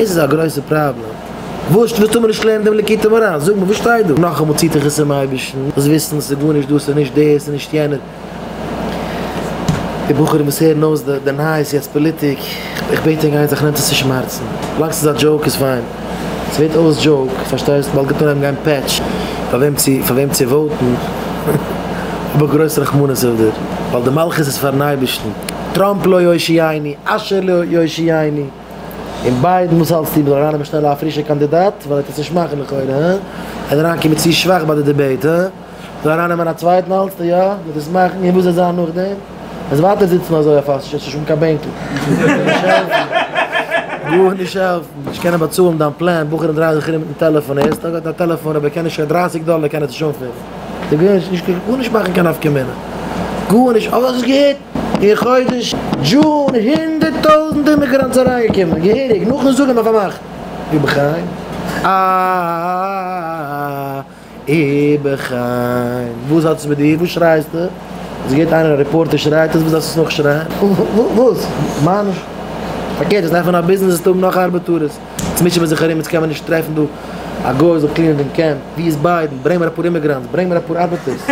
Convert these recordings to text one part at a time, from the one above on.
דאס איז א גרויסע פראבלעם. וואס וואס טאר מען נישט לערנען דעם ליקוטי מוהר"ן? זאג מיר וואס שטייט דא? נאכאמאל ציט זיך עס צום אייבערשטן, זאלסט וויסן ס'איז גארנישט דא, ס'איז נישט דער, ס'איז נישט יענער. די בחורים וואס הערן אויס די נייעס יעצט פאליטיק, איך בעט ענק איין זאך נעמט עס נישט צום הארצן, ווילאנג ס'איז א joke איז fine, ס'ווערט אויס joke פארשטייסט באלד גייט אנהייבן גיין פעטש פאר וועם צו פאר וועם צו vote ן, האב איך גרויס רחמנות אויף דיר, ווייל די מלכות איז פארן אייבערשטן, טראמפ לא יושיעני, אשר לא יושיעני, און ביידן וואס האלטסטו מ'זאל ארייננעמען שנעל א פרישע קאנדידאט ווייל ער וועט עס נישט מאכן לכאורה, הא? ער איז אריינגעקומען צו שוואך ביי די debate, הא? זאל ארייננעמען א צווייטן האלטסטו יא? וועט עס מאכן און וואס וועט זיין נאכדעם? וועסט ווייטער זיצן אזוי אויף א נישט האבן קיין בענקל. גארנישט העלפן. גארנישט העלפן. נישט קענען באצאלן דיין plan, בחורים דרייען זיך ארום מיטן טעלעפאן, הערסט? ער האט א טעלעפאן אבער ער קען נישט קיין דרייסיג דאלער קען ער זיך נישט אנפילן. נישט גארנישט מאכן קיין נפקא מינה. גארנישט. אבער האסט עס געהערט? אין חודש June 100,000 immigrants אריינגעקומען געהעריג נאכן זאגן אז מען פארמאכט. ובכן? אה. ובכן, וואס האט עס מיט דיר? וואס שרייסטו? עס געהערט איינער א reporter שרייט עס, וואס דארפסטו עס נאכשרייען? וואס? מיין נישט. פארקערט, עס עפענען א ביזנעס וועסטו האבן נאך ארבעטארעס. יעצט מוטשען מיר זיך ארום, יעצט קען מען נישט טרעפן דא א גוי זאל clean ען דעם קעמפ. ווי איז ביידן? ברענג מיר אפאר immigrants, ברענג מיר אפאר ארבעטערס.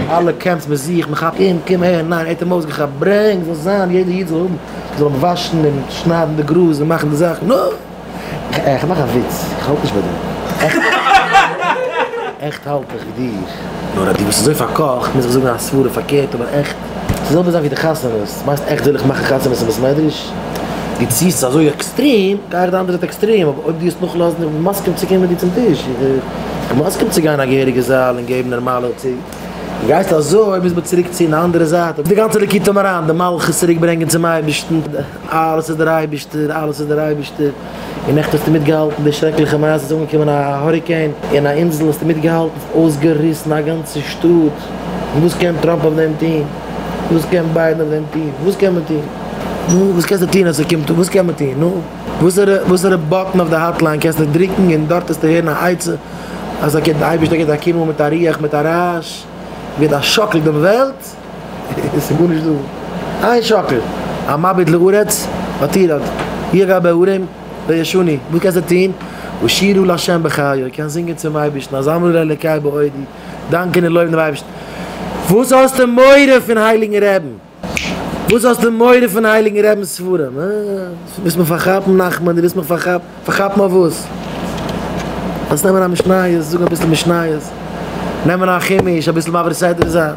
אלע camps מען זוכט, מען כאפט אים, קום אהער, ניין, ער האט אים אויסגעכאפט, ברענג, זאל זיין, יעדער איד זאל האבן, זאל אים וואשן און שניידן די גראז און מאכן די זאכן, נו! איך מאך א וויץ, איך האלט נישט ביי דעם. עכט האלט איך ווי דיר. נאר אז דו ביסט אזוי פארקאכט מוז איך זאגן א סברה פארקערט אבער עכט, ס'איז זעלבע זאך ווי די חתונות, מיינסט עכט וויל איך מאכן חתונות אין בית מדרש? דו ציסט עס אזוי עקסטרים, גיי איך די אנדערע זייט עקסטרים, אבער אויב דו וועסט נאכלאזן איך בין מסכים צו קומען מיט דיר צום טיש, איך בין מסכים צו גיין א געהעריגע זאל און געבן נארמאלע צו, דו גייסט אזוי מוז מען צוריק ציען די אנדערע זייט, די גאנצע ליקוטי מוהר"ן, די מלכות צוריק ברענגען צום אייבערשטן. אלעס איז דער אייבערשטער, אלעס איז דער אייבערשטער, און נעכטן האסטו מיטגעהאלטן די שרעקליכע מעשה, ס'איז אנגעקומען א hurricane אין א אינזל, האסטו מיטגעהאלטן, ס'האט אויסגעריסן א גאנצע שטאט, און וואס קען טראמפ אויף דעם טון? וואס קען ביידן אויף דעם טון? וואס קען מען טון? נו, וואס קענסטו טון אז ס'קומט אן? וואס קען מען טון? נו, וואסערע וואסערע button אויף די hotline קענסטו דרוקן און דארט וועסטו הערן א עצה אז די אייבערשטער גיבט א קום אן מיט א רוח מיט א רעש, ווערט א שאקל דעם וועלט? עס איז גארנישט דא. איין שאקל. המביט לארץ ותירד. יגע בהרים וישני. וואס קענסטו טון? אשירה לה' בחיי. קענסט זינגען צום אייבערשטן. אזמרה לאלקי בעודי. דאנקען און לויבן דעם אייבערשטן. וואס האסטו מורא פון הייליגן רעבן? וואס האסטו מורא פון הייליגן רעבנ'ס ספרים? אה? ווילסט מיך פארכאפן נחמן? דו ווילסט מיך פארכאפן? פארכאפן אויף וואס? זאלסט נעמען א משניות, זאגן אביסל משניות. נעמען א חומש, אביסל מעביר סדרה זיין.